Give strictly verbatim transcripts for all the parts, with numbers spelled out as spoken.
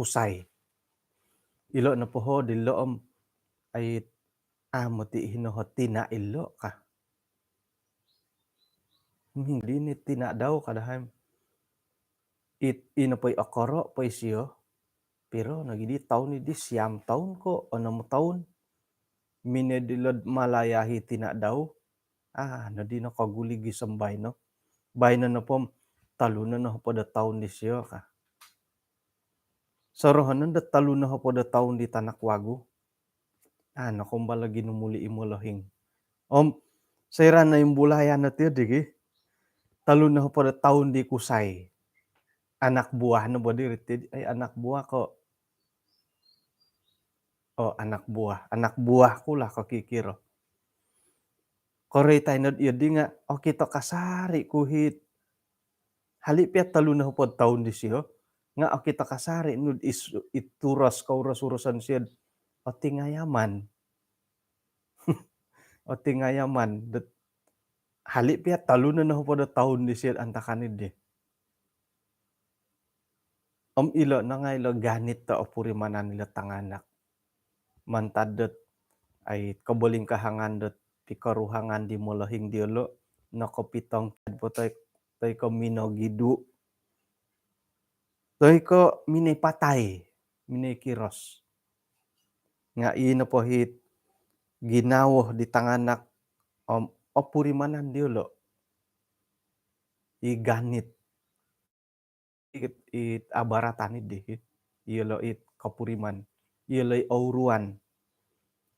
kusai. Ilo' nopo ho dilo' om ai amo ti hino ho tina' ilo' ka. Hinggo dini tina' dau ka dahai. It, ino poi okoro' poi sio. Piro nogi di toun di, siam toun ko' onom toun. Mine dilo'd Malaya hi tina' dau. Ah, nodi no koguli gisom baino. Baino nopo om tolu no nohopod o toun disio ka. Sorohonon do tolu nohopod o toun di tanak wagu. Ah, nokombal lagi numuli i molohing. Om soira' no imbulayan no tiyo digi. Tolu nohopod o toun di kusai. Anak buah no bo diri ti, ai anak buah ko. Oh, anak buah. Anak buah ku lah ko kikiro. Koroitai nod iyo di nga', okito kasari' ku hit. Hali' piya tolu nohopod toun disio, nga' okito kasari' nud is-, ituros kouros-uroson sio'd otingayaman. Otingayaman. Dot hali' piya tolu nohopod o toun disio'd antakan iddi. Om ilo' no ngai' ilo' ganit do opurimanan ilo' tanganak. Mantad dot ai kobolingkahangan dot pikoruhangan di molohing diyolo', nokopitongkiad po toi, toi ko' minogidu', toi ko' minoi patai, minoi kiros. Nga' ii nopo hit ginawo di tanganak om opurimanan diyolo'. I ganit. It, it abaratan iddi, iyolo' it kopuriman, iyolo' i ouruan.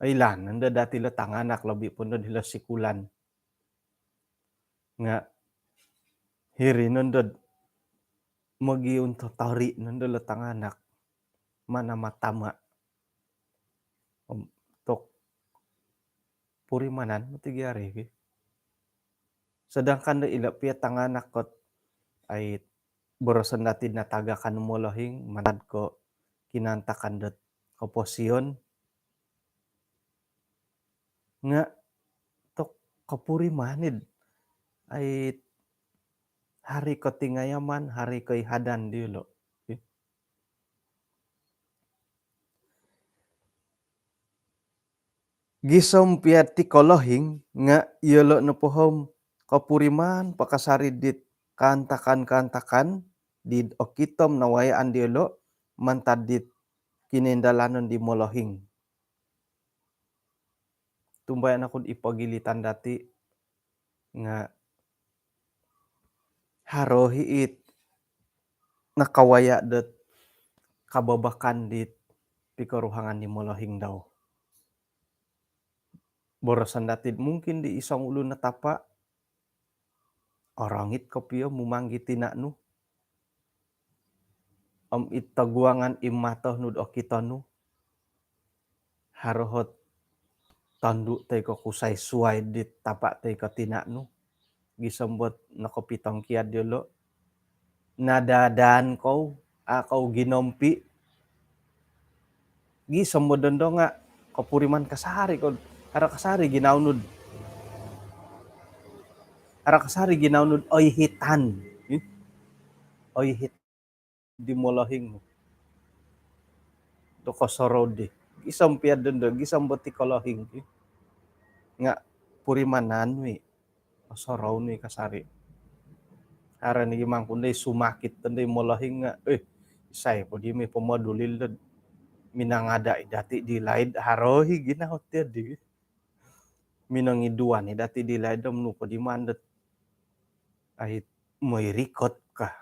Oilaan nondo dati' ilo tanganak, lobi' po nondo hilo sikulan. Nga' hiri nondo mogiun totori' nondo ilo tanganak. Mana matama'. Om tok purimanan moti gi ari ki. Sedangkan do ilo piya tanganak kot ai boroson dati natagakan molohing, mantad ko kinaantakan dot koposion. Nga' tok kopuriman id ai hari kotingayaman, hari koihadan diyolo'. Gisom piya ti kolohing nga' iyolo' nopo om kopuriman po kasari dit kaantakan-kaantakan di okito om nawayaan diyolo' mantad dit kinoindalanon di molohing. Tumbayaan oku'd i pogilitan dati' nga' haro hi it nakawaya' dot kababakan dit pikoruhangan di molohing dau. Boroson dati'd mungkin di i songulun o tapa', orongit kopio mumang i tina' nu. Om it toguangan i mato nu'd okito nu, haro hot tondu' toi ko kusai suwai dit tapa' toi ko tina' nu. Gisom bot nokopitongkiad diyolo', nadadaan kou, a' kou ginompi'. Gisom bot dondo nga' kopuriman kasari' ko, haro kasari' ginawo nu'd, haro kasari' ginawo nu'd oihitan. Ih. Oihit di molohing do kosorou di. Gisom piya dondo, gisom bot i kolohing ki. Nga' purimanan nu i, osorou nu i kasari'. Haro ni gi mangkun dai sumakit dondo i molohing nga', eh, isai po di mi pomoduli dot minangada' i dati' di laid, haro hi ginawo tiya di. Minongiduan i dati' di laid om nu po di maan dot ai moi rikot ka.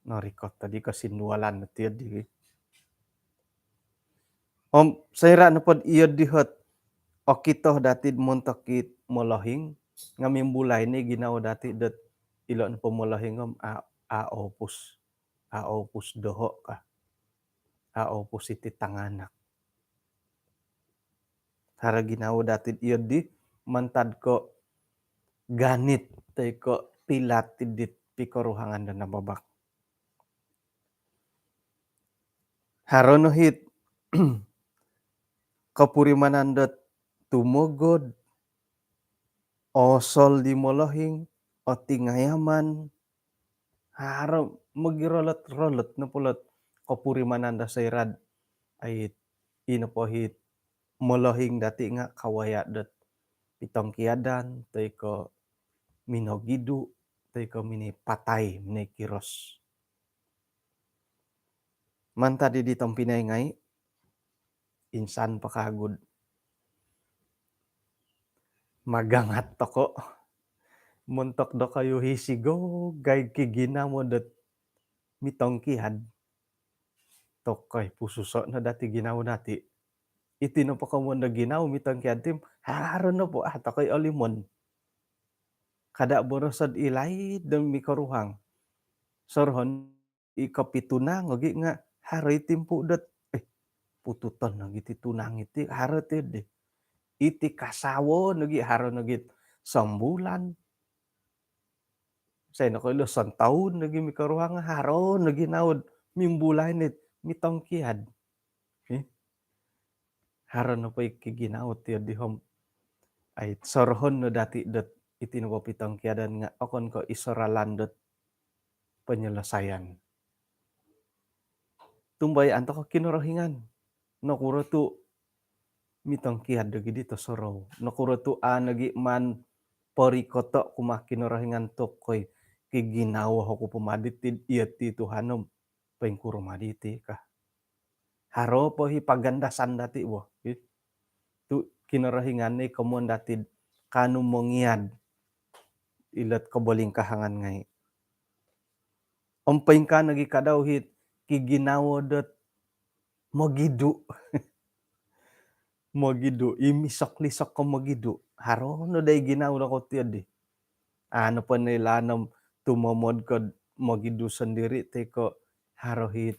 Norikot tadi kosindualan no tiya di. Om soira' nopod iyo di hot okito dati'd montok it molohing nga' mimbulai ni ginawo dati' dot ilo' nopo molohing om a', a' oupus, a' oupus doho' ka. A' oupus iti tanganak. Haro ginawo dati'd iyo di mantad ko ganit toi ko pilat ti dit pikoruhangan do nababak. Haro no hit kopurimanan dot tumogod, osol di molohing, otingayaman, Haro mogirolot-rolot nopo lot kopurimanan do soira'd ai ino po hit molohing dati' nga' kawaya' dot pitongkiadan toi ko' minogidu' toi ko' minipatai, minikiros. Mantad di tompinai ngai', insan po kagu'd magangat toko' montok dokoyu hi sigogai kiginawo dot mitongkiad. Tokoi, pususo' no dati' ginawo dati'. Iti nopo komoyon do ginawo mitongkiad ti, haro nopo a' tokoi olimon. Kada' boroso'd ilaid do mikoruhang. Sorohon i kopitunang ogi' nga' haro i timpu' dot, eh, pututon nogi' ti tunang iti, haro ti di. Iti kasawo nogi', haro nogi' sombulan. Sai nokoilo sontoun nogi' mikoruhang, haro nogi' nawo'd mimbulai nit mitongkiad. Ih. Haro nopo i kiginawo ti di hom. Ai, sorohon no dati' dot iti nopo pitongkiadan nga' okon ko' iso ralan dot penyelesaian. Tumbayaan toko' Kinorohingan. Nokuro tu' mitongkiad do gidi tosorou. Nokuro tu' a' nogi' maan porikoto' kumaa Kinorohingan tokoi, kiginawo oku po madi ti, iya ti Tuhan om poingkuro madi ti ka. Haro po hi pagandasan dati' bo. Hi. Tu' Kinorohingan ni komoyon dati'd kaanu mongiad ilo'd kobolingkahangan ngai'. Om poingkaa nogi' kadau hit kiginawo dot mogidu'. Mogidu', i misok-lisok ko mogidu'. Haro no dai ginawo do kotio di. Anu po ni lanom tumomod ko'd mogidu' sondiri' toi ko' haro hit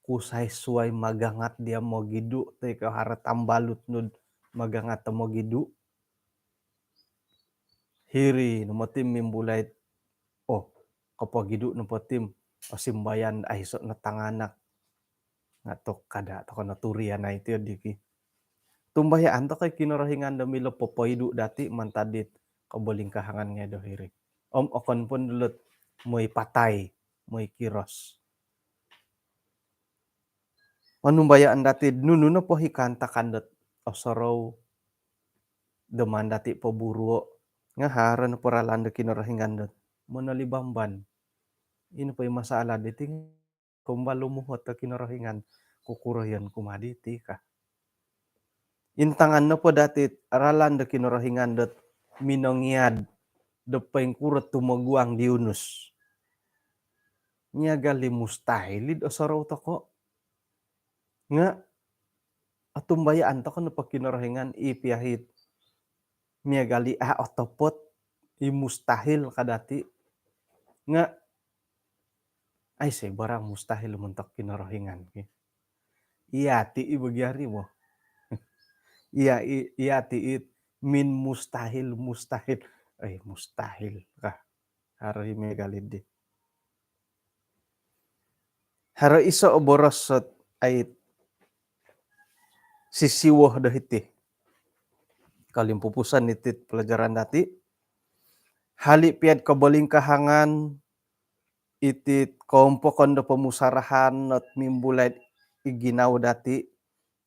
kusai suwai magangat diya' mogidu' toi ko' haro tambalut nu'd magangat do mogidu'. Hiri no moti mimbulai, oh, kopogidu' nopo ti, osimbayan aiso' no tanganak. Nga' tu' kada' toko' no turian ai ti di ki. Tumbayaan toko' i Kinorohingan do milo popoidu' dati' mantad dit kobolingkahangan ngai' do hiri. Om okon pun dulot moi patai, moi kiros. Manumbayaan dati'd nunu nopo hi kaantakan dot osorou do maan dati' poburuo', nga' haro nopo ralan do Kinorohingan dot monolibamban. Ino po i masalah diti, kumbal lumuhot do Kinorohingan, kukuroyon ku madi ti ka. Intangan nopo dati'd ralan do Kinorohingan dot minongiad do poingkuro tumoguang di Yunus. Miagal i mustahil id osorou toko'. Nga' otumbayaan toko' nopo Kinorohingan i piya hit miagal i a' otopot, i mustahil ka dati'. Nga' aiso' i barang mustahil montok Kinorohingan ki. Iya ti i bagi ari bo. Iya i, iya ti i min mustahil, mustahil. Ai, mustahil ka. Haro i miagal i di. Haro iso' o boros ot ai sisiwo do hiti. Kolimpupuson iti'd pelajaran dati'. Hali' piya'd kobolingkahangan iti'd koompokon do pomusarahan ot mimbulai'd i ginawo dati',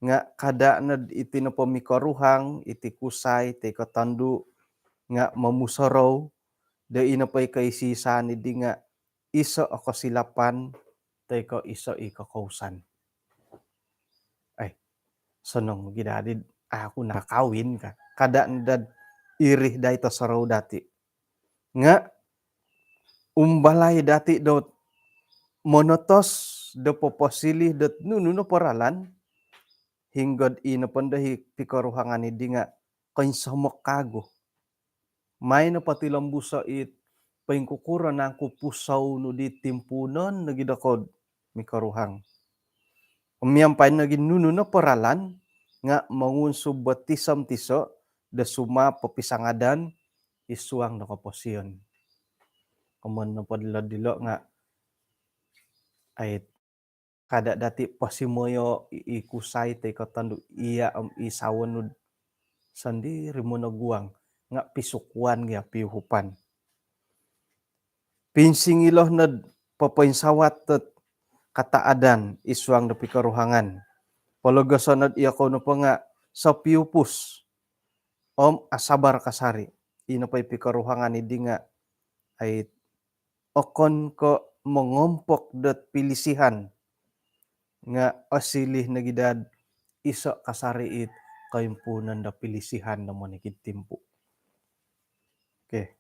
nga' kada' nod iti nopo mikoruhang, iti kusai toi ko' tondu', nga' momusorou do ino po i koisi-isaan iddi nga' iso' o kosilapan toi ko' iso' i kokousan. Ai, sonong gi dadi'd aku nakakawin ka. Kada' nodad iri dai tosorou dati'. Nga' umbalai dati' dot monotos do poposiliu dot nunu nopo ralan, hinggod i nopo ndo hi pikoruhangan iddi nga' koinsomok kagu. Mai nopo tilombuso' it poingkukuro nangku pusou nu di timpuunon nogi dokoyu'd mikoruhang. Miampai nogi nunu nopo ralan nga' mongunsub o tiso om tiso' do sumaap popisangadan id suang do koposion. Komoyon nopo dilo-dilo nga' ai kada' dati' posimoyo' i, i kusai toi ko' tondu' iya' om i sawo nu'd sondiri' monoguang nga' pisukuan gia piuhupan. Pinsingilo nod popoinsawat dot kataadan id suang do pikoruhangan. Pologoso nod iyokou nopo nga sopiupus om asabar kasari. Ino po i pikoruhangan idi nga ai okon ko mongompok dot pilisihan nga osiliu nogi dot iso kasari it koimpuunan do pilisihan do monikid timpu. Okey.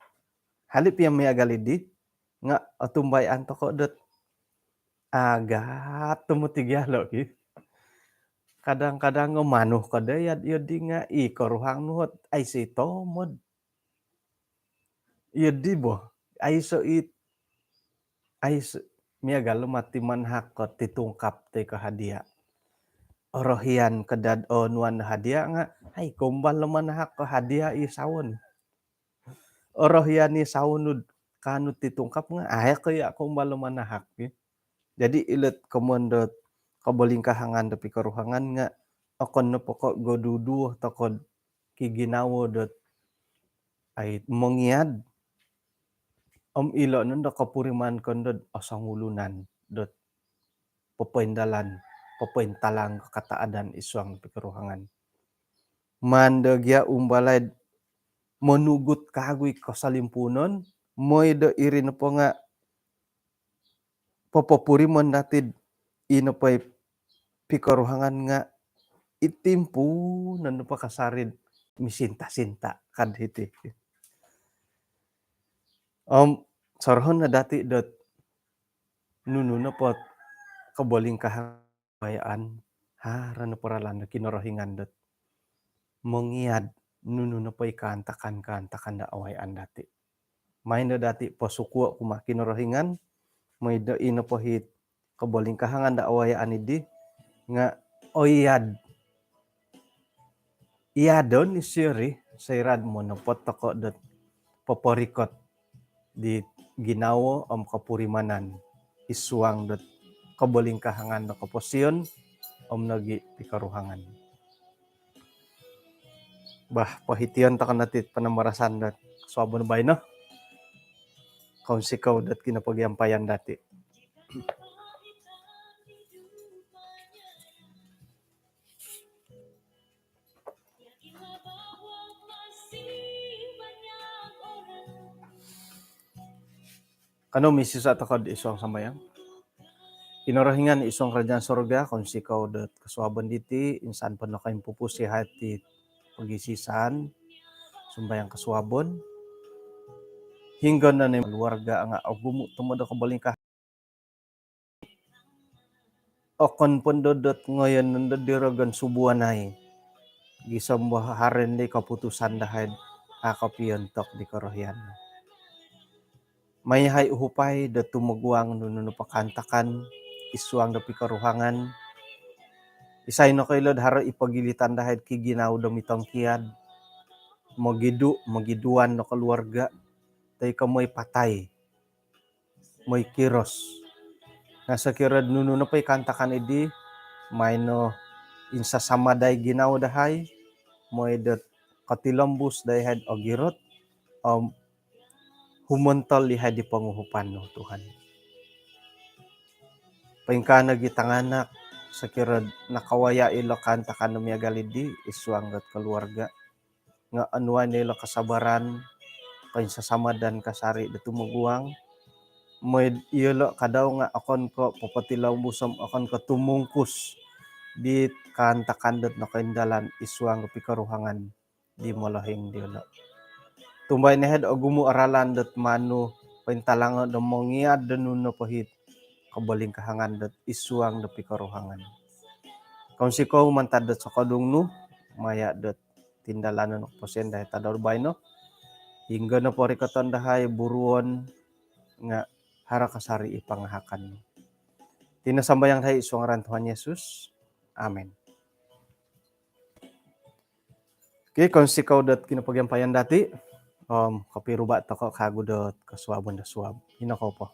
Hali pia miagal idi nga otumbayaan toko dot agat temu tiga lo ki. Kadang-kadang ngo manu kada yad yodi nga i koruhang nuhot ai si tomod. Yodi bo ai so it ai so miagal lo mati manahak ko titungkap toi ko hadiah. Orohian kedad onuan hadiah nga ai kumbal lo manahak ko hadiah i saun. Orohian i saunud kanud titungkap nga ai ko iya kumbal lo manahak. Jadi ilot komoyon dot kobolingkahangan do pikoruhangan nga okon nopo ko goduduo tokod ki ginawo dot ai mongiad om ilo nondo kopuriman kondod osongulunan dot popoindalan popointalang kataadan id suang pikoruhangan. Mando gia umbalai monugut kagui kosolimpunon moi do iri nopo nga popopurimon dati ino po i pikoruhangan nga itimpu nondo po kasarid misinta-sinta kad hiti. Om sorohon no dati dot nunu nopo kobolingkahangan wayaan haro no poralan do Kinorohingan dot mongiad nunu nopo i kaantakan-kaantakan do awayaan dati. Main do dati posukuo kuma Kinorohingan moi do ino po hit kobolingkahangan do awayaan idi nga oiad iadon isio ri soirad monopot toko dot poporikot di ginawo om kopurimanan id suang dot kobolingkahangan do koposion om nogi pikoruhangan. Bah, pohition toko nati panambarasan dot kosuabon baino. Kounsikou dot kinopogiampayan dati. Kanou misisa toko id suang sambayang. Kinorohingan id suang kerajaan sorga, kounsikou dot kosuabon diti insan po nokoimpupus i hati pogisisaan sumbayang kosuabon. Hinggo no ni keluarga nga ogumu tomod do kobolingkahangan. Okon po nondo dot ngoyon nondo di rogon subuanai gisom bo haro di koputusan dahai a kopiontok di korohian. Mai yahai uhupai do tumoguang nunu nopo kaantakan id suang do pikoruhangan. Isai nokoilo do haro i pogilitan dahai ki ginawo do mitongkiad, mogidu, mogiduan do keluarga toi ko moi patai, moi kiros. Nga sokiro nunu nopo i kaantakan idi, mai no insasamadai ginawo dahai moi dot kotilombus dahai ogirot om humontol dahai di ponguhupan nu Tuhan. Poingkaa nogi tanganak sokiro nakawaya ilo kaantakan do miagal idi id suang dot keluarga nga onuai no ilo kasabaran, koinsasamadan kasari do tumoguang moi iyolo kadau nga okon ko popotilombus om okon ko tumungkus di kaantakan dot nokoindalan id suang do pikoruhangan di molohing diolo. Tumbai no yahai ogumu o ralan dot manu pointalango do mongiad do nunu nopo hit kobolingkahangan dot id suang do pikoruhangan. Kounsikou mantad dot sokodung nu maya dot tindalanon koposion dahai tadau baino. Hinggo nopo rikoton dahai buruon nga haro kasari i pangahakan nu. Iti no sambayang dahai id suang ngaran Tuhan Yesus. Amin. Okey, kounsikou dot kinopogiampayan dati om kopiruba toko kagu dot kosuabon do suab. Ino kou po.